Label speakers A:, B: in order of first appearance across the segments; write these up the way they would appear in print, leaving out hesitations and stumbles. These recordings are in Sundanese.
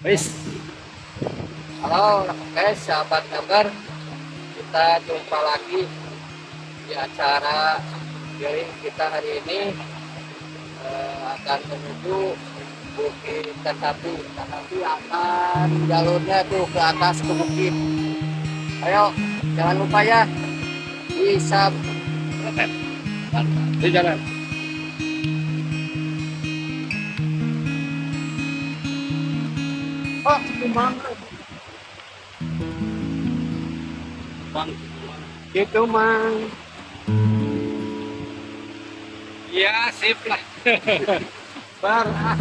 A: Wis. Halo guys, sahabat gambar. Kita jumpa lagi di acara healing kita hari ini, akan menuju Bukit Sapi. Tapi akan jalurnya tuh ke atas ke bukit. Ayo, jangan lupa ya di sub
B: Di jalan.
A: Oh, Cimang.
B: Bang.
A: Gitu, Mang.
B: Ya, sip lah.
A: Bar ah.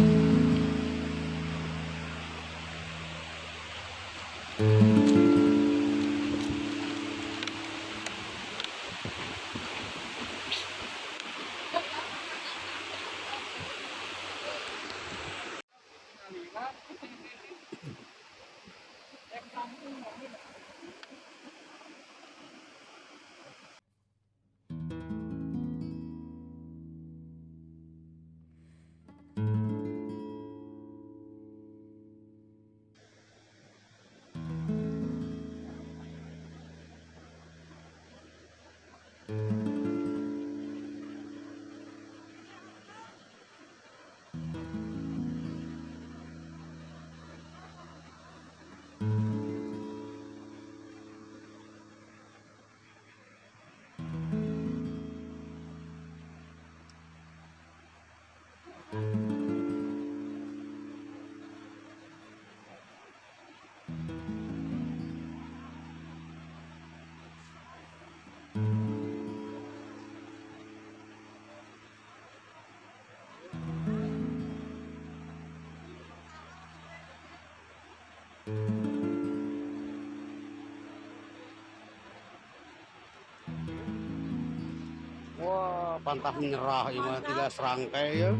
B: Wah, pantah menyerah ini mah tidak serangkai ya.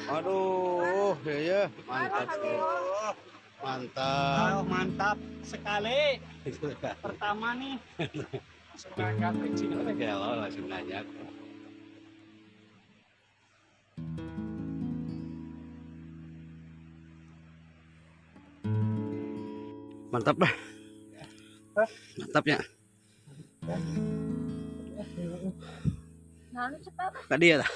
B: Aduh, ya ya, mantap. Mantap.
C: Oh, mantap sekali. Pertama nih.
B: Langsung nanya. Mantap lah. Mantap ya. Tadi ya lah.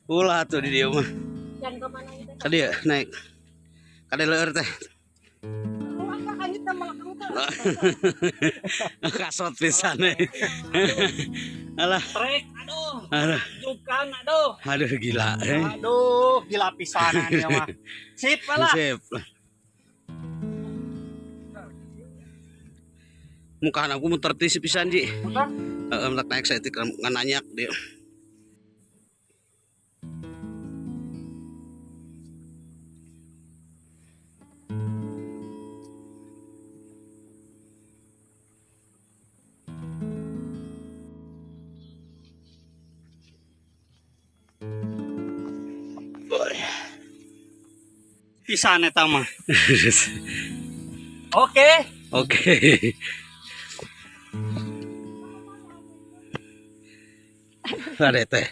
B: Ulah tuh di dia mah. Tadi ya naik. Kade leur teh. Kasot pisan. Alah.
C: Trek, aduh.
B: Aduh.
C: Bukan, aduh.
B: Aduh gila.
C: Aduh, gila pisanan ya mah. Sip lah.
B: Sip. Muka aku muter tisi pisan ji.
C: Muter?
B: Heeh, naik saya ngan nanyak dia.
C: Pisan eta mah. Oke.
B: Oke. Ada teh.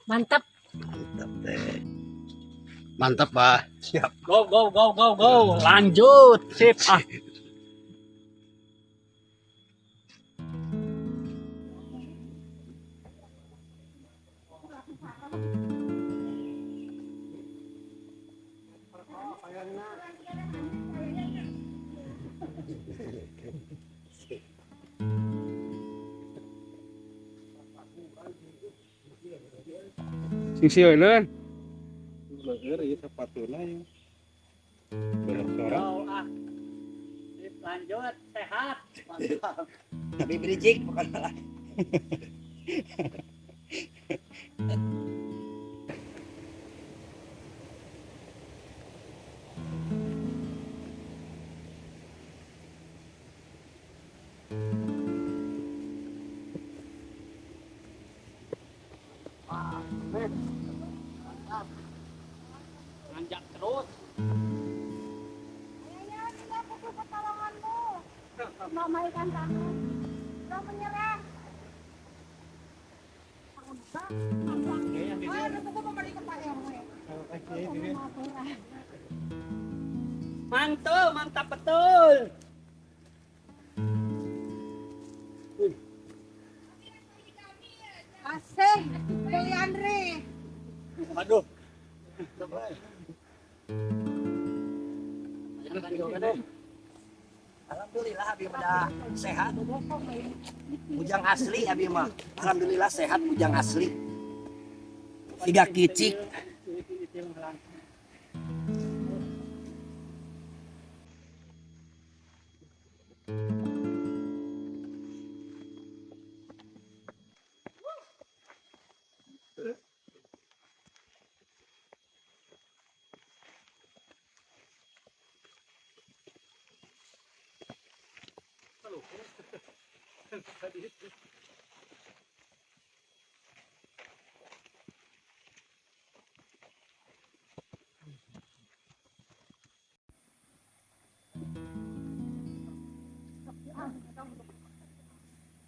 D: Mantap.
B: Mantap teh. Mantap, Pak.
C: Siap. Go go go go go. Lanjut. Sip. Ah.
B: Sing sieu leun.
E: Leur ieu sepatuna ieu. Belok sora.
C: Go ah. Sip, lanjut. Sehat. Mantap.
F: Tapi berijik bukan malah.
C: Mantap. Nanjak terus.
D: Ayah, tidak butuh pertolonganmu. Mama ikan tangan. Udah menyerah.
C: Mantul, mantap betul.
D: Asih, Beli Andre.
C: Aduh.
F: Alhamdulillah abi udah sehat. Bujang asli abi mah. Alhamdulillah sehat bujang asli. Tiga kicik.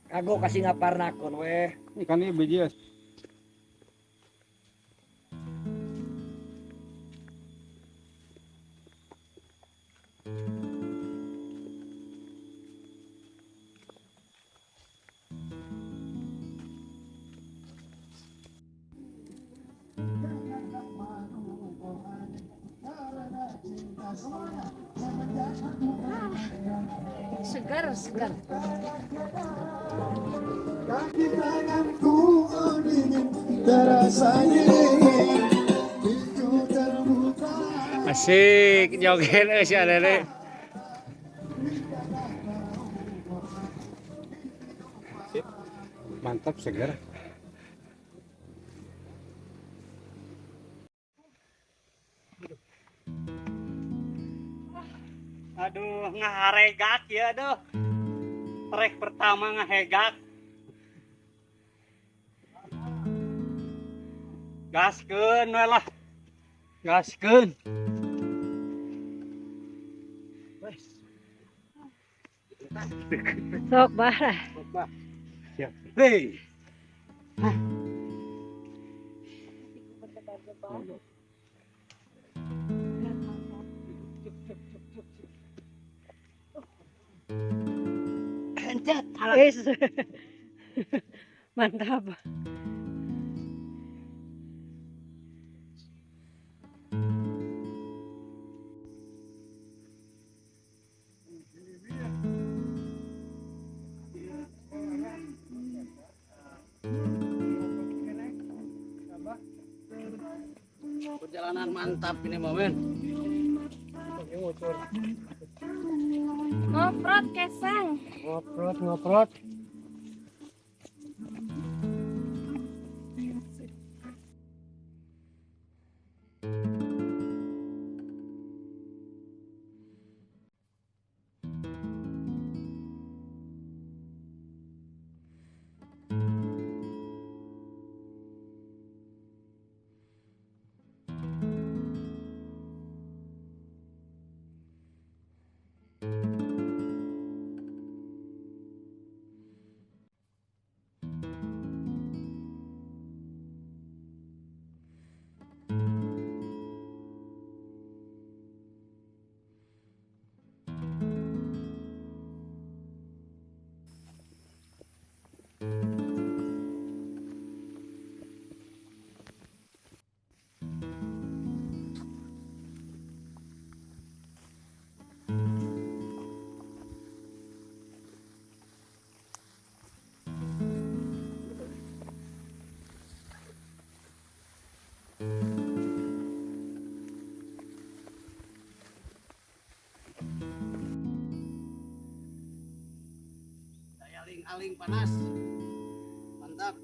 F: Kagok kasih ngaparnakon weh.
E: Ikan ini biji ya.
D: Segar, segar.
G: Kaki tanganku dingin, terasa dingin, pintu terbuka.
A: Asik joget si Adele.
E: Mantap segar.
C: Aduh, ngaharegak ya aduh. Trek pertama ngahegak. Gaskeun we lah. Gaskeun.
D: Sok bah.
E: Siap. Hei.
D: Mantap.
B: Perjalanan mantap ini momen.
D: Ngoprot kesang.
A: Ngoprot, ngoprot.
B: Aling-aling panas. Mantap.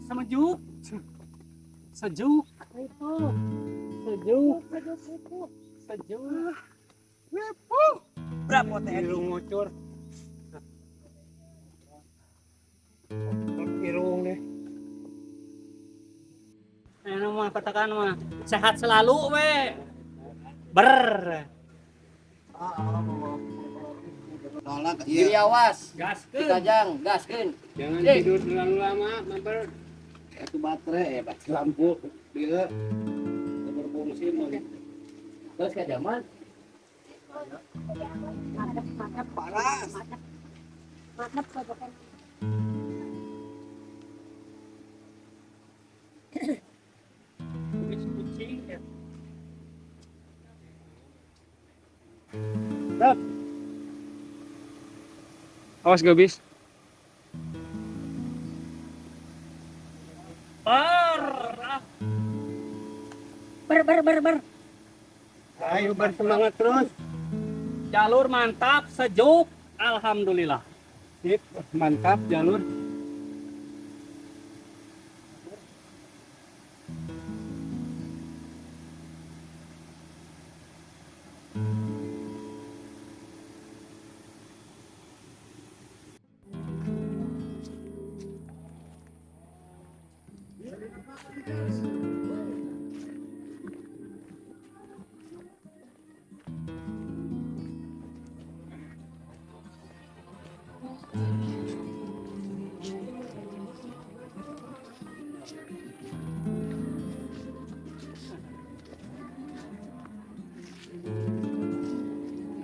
C: Sejuk. Sejuk. Itu sejuk, sejuk, sejuk.
F: Berapa teh?
A: Irung ngocor. Irung deh.
C: Enak mah katakan mah sehat selalu we. Ber.
F: Diri awas.
C: Gaskeun.
F: Kajang, gaskeun.
A: Jangan tidur terlalu lama, mampir.
B: Itu baterai, baterai lampu dia berfungsi mau.
F: Terus ke zaman.
B: Panas.
D: Mantap pokoknya.
C: Kucing ya.
A: Awas gabis.
C: Ber.
D: Ber ber ber ber.
A: Ayo bersemangat terus.
C: Jalur mantap, sejuk, alhamdulillah.
A: Sip, mantap jalur.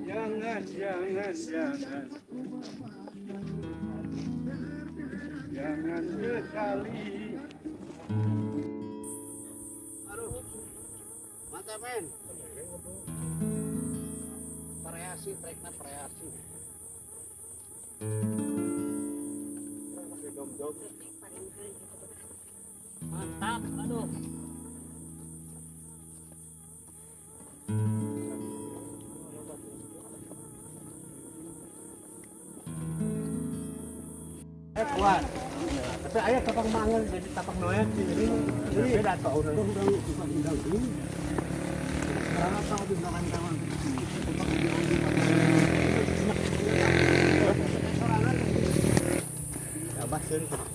A: Jangan, jangan, jangan. Jangan sekali.
B: Aduh. Mantap, men. Variasi, treknya variasi.
C: Mantap, aduh.
A: Kuat. Tapi ayah tapak mangan jadi tapak noyak jadi beda tau.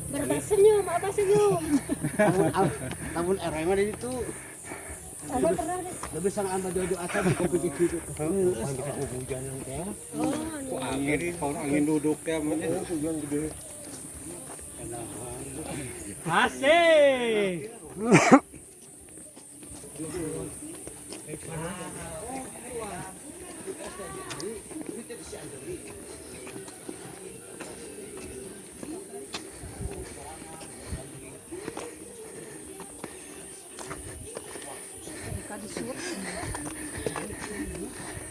D: Berbah senyum, abah senyum.
B: Namun RW mah di itu
D: Abah pernah deh.
B: lebih sangat ambil jojo asal di kompetisi itu.
D: Oh,
A: Angin, angin duduk ya, gede.
C: Asik.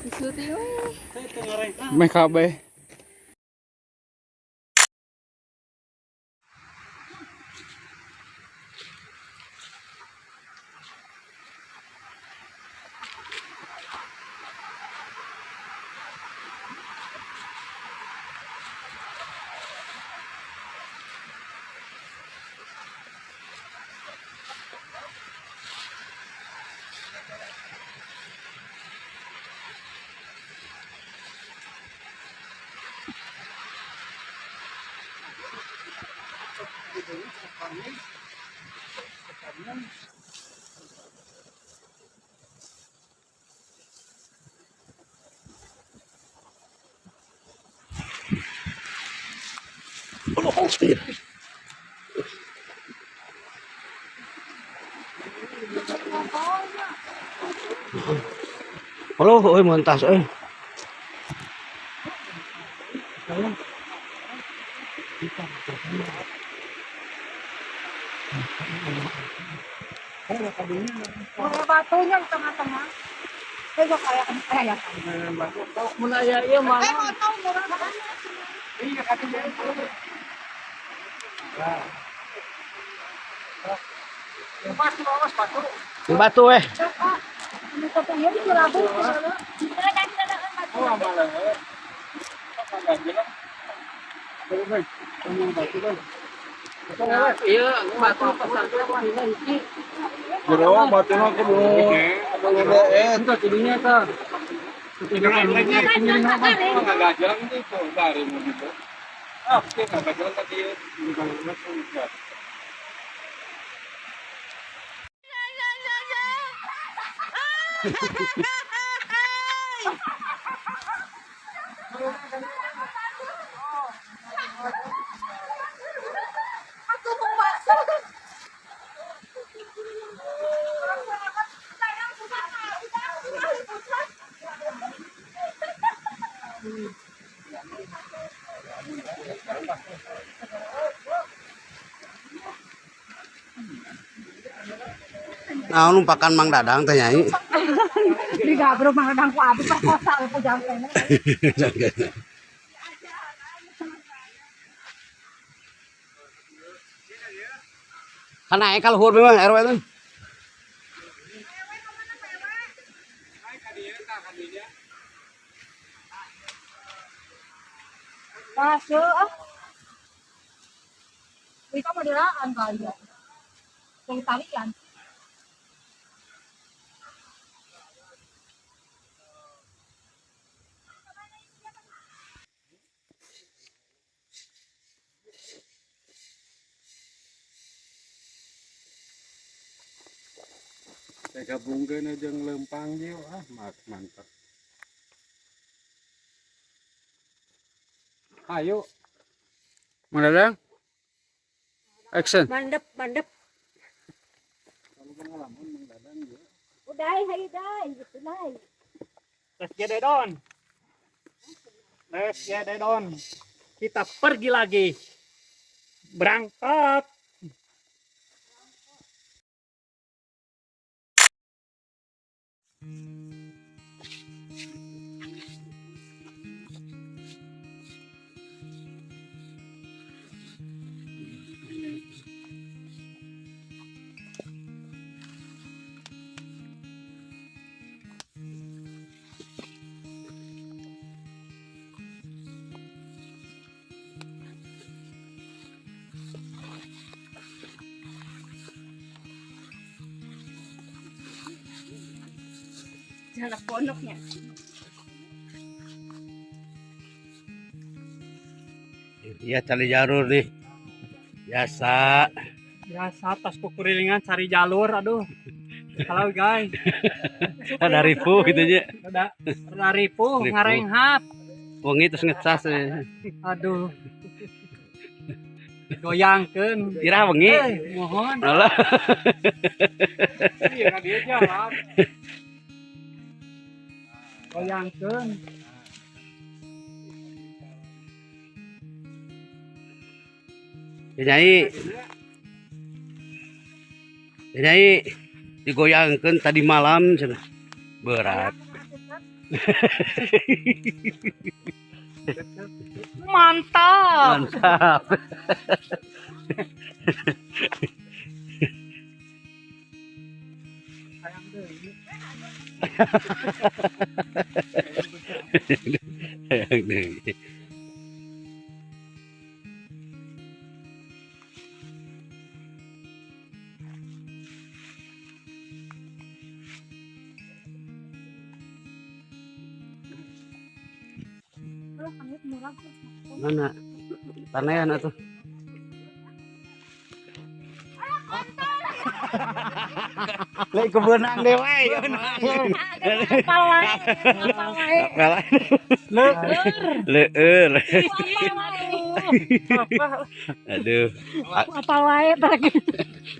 D: Disut yuk.
A: Meh kabeh.
B: Halo, oi mentas euy.
D: Mga batunya di tengah-tengah. Eh, kok kayak kayak.
C: Mun aya ieu mah.
D: Eh, mau tahu murah kan?
A: Iya, katanya.
B: Batu eh.
D: Ini kopinya di Rabu.
A: Oh, malah. Batu kan.
C: Iya, batu pesantren ini hiji.
E: Jero batu mah kudu
A: Itu tidinya teh.
D: Aku mau masuk.
B: Nah, numpakan Mang Dadang teh nyai.
D: Digabro Mang Dadang ku abi perkosa ku jangkena.
B: Kan naik ka luhur memang RW teh.
D: Masuk ah. Wika mau diraan kali ya. Dari talian.
E: Saya gabungkeun jeung lempang ieu ah mantap. Ayo.
A: Mang Dadang. Action.
D: Mandep, mandep. Udah, hayu dai, gitu dai.
C: Let's get it on. Let's get it on. Kita pergi lagi. Berangkat.
D: Jalan pondoknya.
B: Iya cari jalur nih. Biasa.
C: Biasa tas kukurilingan cari jalur, aduh. Halo guys.
B: Ada ribu gitu nya.
C: Ada ribu, ngarenghap.
B: Wengi terus ngecas.
C: Aduh. Goyangkeun.
B: Ira wengi.
C: Mohon.
B: Alah.
E: Iya, dia jalan.
C: Goyangkeun.
B: Ya nyai. Ya nyai digoyangkeun tadi malam cenah. Berat.
C: Mantap.
B: Mantap. Hayang deui. Mana? Panean atuh. Lek kebenang dewe.
D: Apal wae, apal wae.
B: Leueur. Leueur. Aduh.
D: Apal wae trek.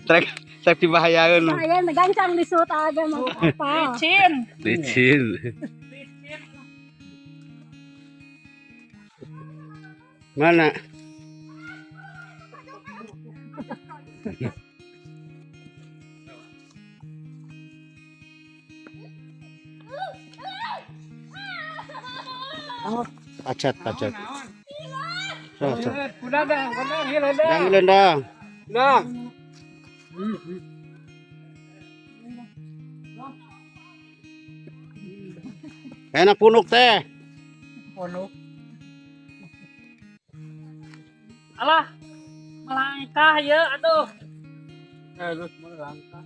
B: Trek trek dibahayaeun.
D: Saya gancang disut aja mah apa.
C: Licin.
B: Licin. Mana? Pacet, pacet. So, so. Dang, lendang.
A: Dang.
B: Enak punuk teh.
C: Punuk. Alah, Melangkah ya, aduh.
E: Terus melangkah.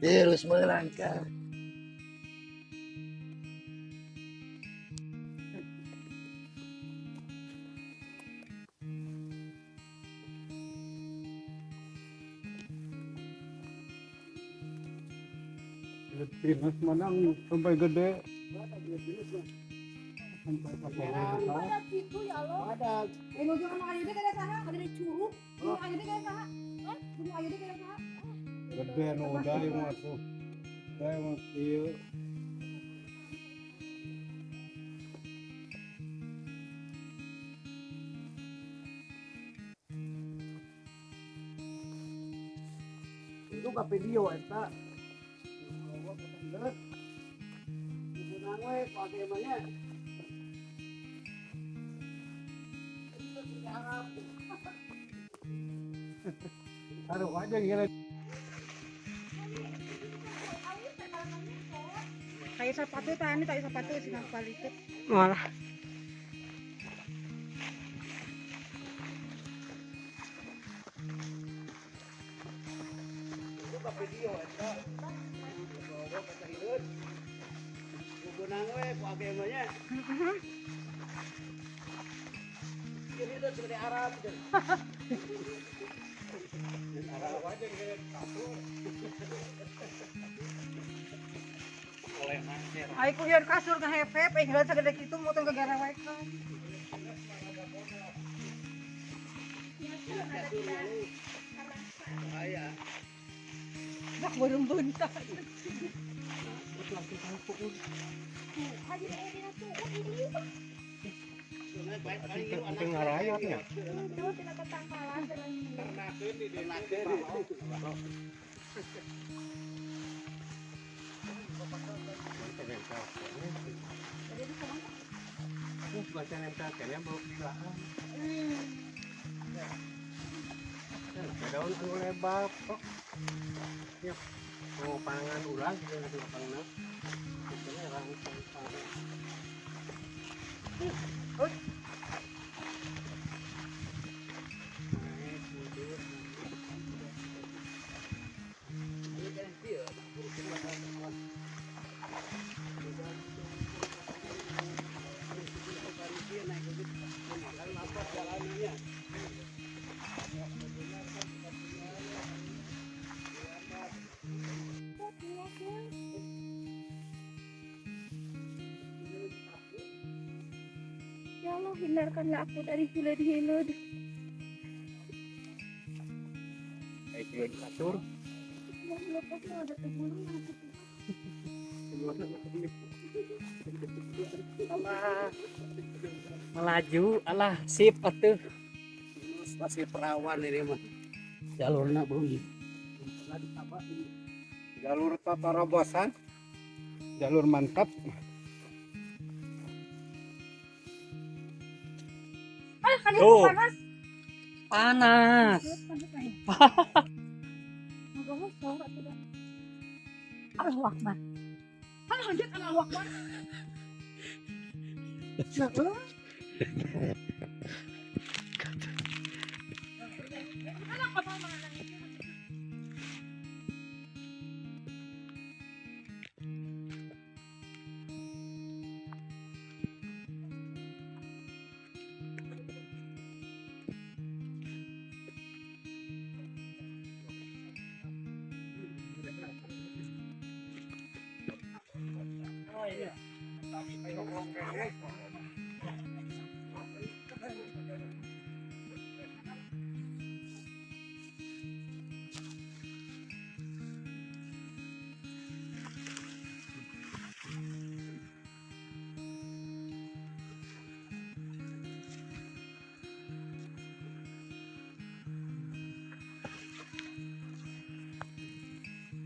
F: Terus melangkah.
E: Pinus menang sampai gede. Sampai
D: Ada gitu ya Allah.
A: Ada.
D: Nuju anu ayeuna kada saha, kada di curug. Nu ayeuna kada saha. Hah? Nu ayeuna kada saha.
E: Gede nu udah mah tuh. Saya mah ieu.
A: Itu ka video eta. Ibu we bagaimana?
E: Taruh aja gila.
D: Kayak sepatu tani, kayak sepatu sih balik.
A: Malah. Itu ka video eta. We ku agemanya. Kiri itu seperti Arab.
E: Arab aja gila satu.
D: Ai kuyon kasur ngahepep, eh geus sagede kitu motong ke garawekan.
B: Aya.
D: Dak beureum beunta.
E: Penting ngarayot ya.
A: Baca nempel kayaknya bau gilaan. Daun anu lebar kok. Ya, mau pangan ulang gitu nanti pangan. Itu rangkong pangan.
D: Ya Allah, hindarkanlah aku dari hilir-hilir.
A: Kayak kasur.
C: Alah. Melaju, alah sip atuh.
B: Masih perawan ini mah. Jalurnya belum.
E: Jalur Tatarabosan. Jalur mantap.
C: Tuh. Panas.
D: Allahu Akbar. Lanjut Allahu Akbar.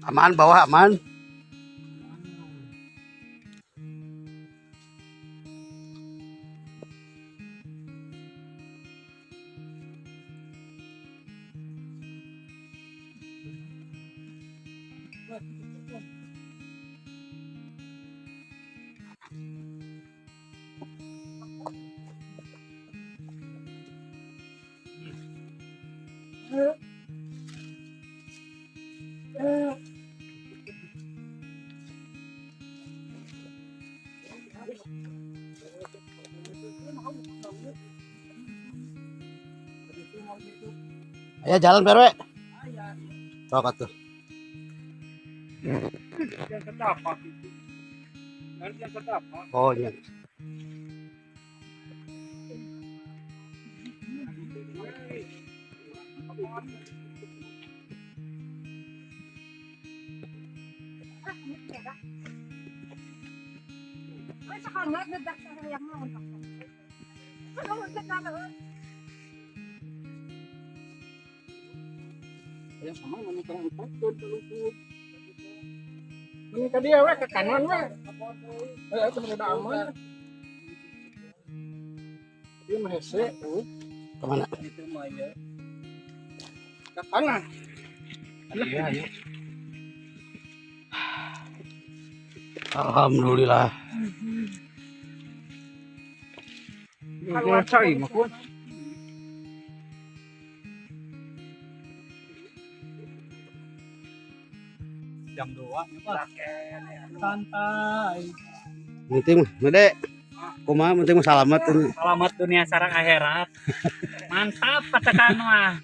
B: Aman bawah aman. Ayo jalan PRW. Sok atuh. Oh iya.
A: Ya sama menikah empat tuh. Menikah dia we ke kanan we. Eh itu udah aman. Dia mah hese tuh.
B: Kemana?
A: Itu mah ya. Ke kanan.
B: Iya, ayo. Alhamdulillah.
A: Kalau cai mah kun.
C: Jam 2 nya Pak. Santai.
B: Penting mah, kumaha penting mah salamet.
C: Selamat dunia sareng akhirat. Mantap patakan mah.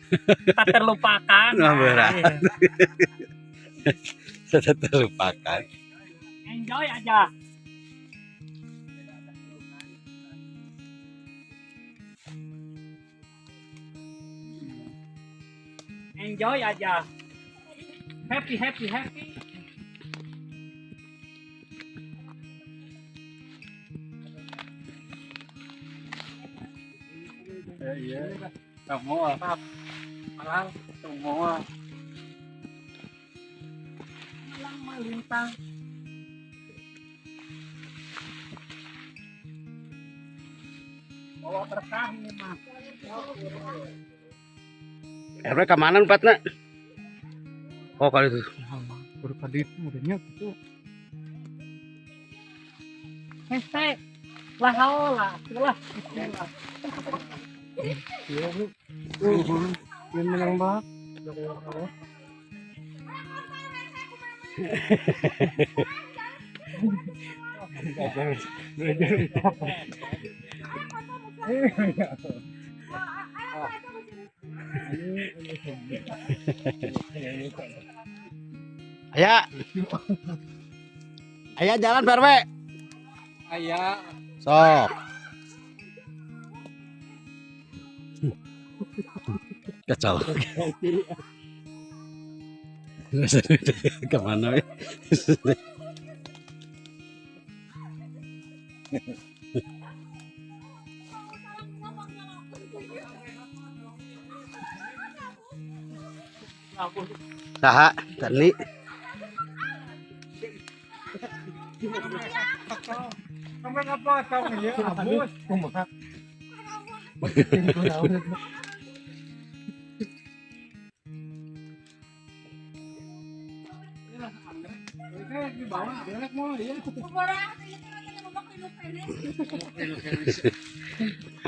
C: Tak terlupakan.
B: Nah, berat. Tak terlupakan.
C: Enjoy aja. Enjoy aja. Happy happy happy.
A: Iya, semua. Malang semua.
C: Malang melintang. Bawa berkah ini mah.
B: RW ke mana empatna? Oh kali itu.
A: Baru tadi itu udahnya gitu.
C: Hese. Lah lah, lah.
A: Iya, Bu. Ini menang banget.
B: Aya. Aya jalan PRW.
A: Aya.
B: Sok. Kacau. Kemana? Saha tani. Mang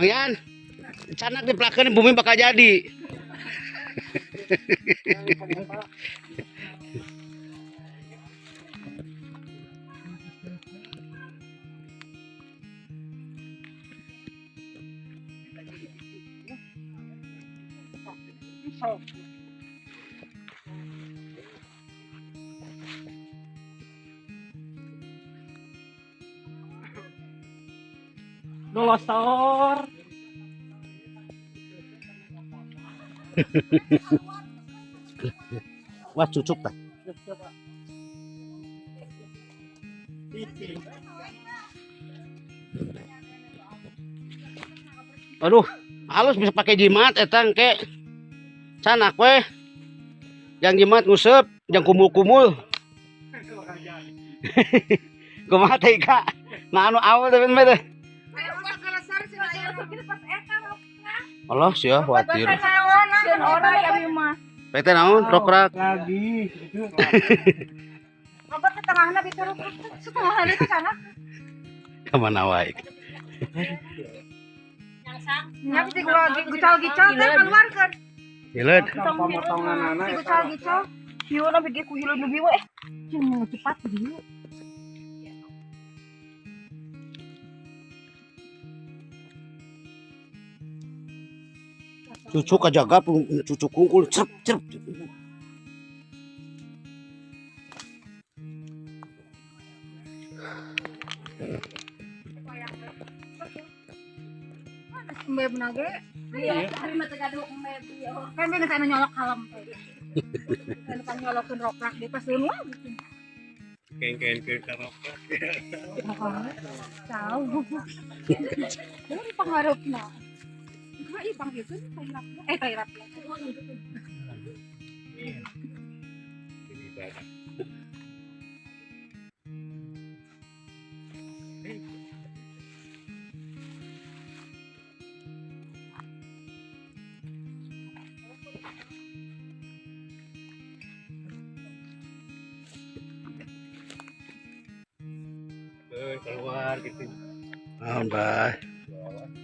B: Yan, canak dipelakeun bumi bakal jadi.
C: Nolosor.
B: Wah, cucuk tah. Aduh, halus bisa pakai jimat eta engke. Canak we. Yang jimat nguseup, yang kumul-kumul. Kumaha teh Kak? Nah anu awal teh mah teh. Allah sih ya khawatir. PT naon rokrak
A: lagi gitu.
D: Apa ke tengahna diturut setengahna itu sana.
B: Ka mana wae.
D: Nya bisa gical-gical teh keluarkeun.
B: Hileud.
A: Pemotongan anak.
D: Gicol gicol. Hieu na bigi ku hileud lebih we. Cuma cepat dieu.
B: Cucu kajaga cucu kungkul cerp cerp.
D: Mbeb nage. Iya, hari mah teu gaduh mbeb ieu. Kan bener kana nyolok kalem teh. Kan nyolokeun rokrak di pas deun gitu.
A: Keng-keng ke rokrak.
D: Tahu. Ini pengaruhna. Cuma ieu panggilkeun kairap. Eh kairap.
A: Ini banyak. Keluar gitu.
B: Oh, Mbah.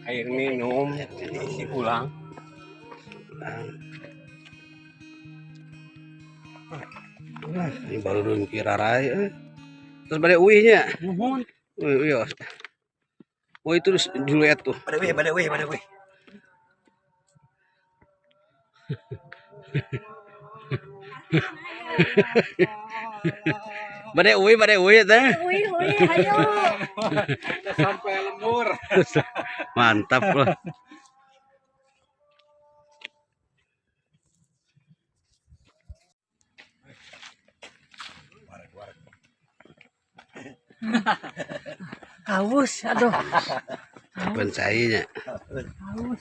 A: Air minum diisi ulang.
B: Nah, ini baru dulu kira rai. Terus balik uihnya.
C: Nuhun.
B: Uih, iya. Oh, itu Juliet tuh.
F: Pada weh, pada weh, pada weh.
B: Bade uih teh.
D: Uih, uih, ayo.
E: Sampai lembur.
B: Mantap loh.
C: Haus, aduh.
B: Kapan cainya?
C: Haus.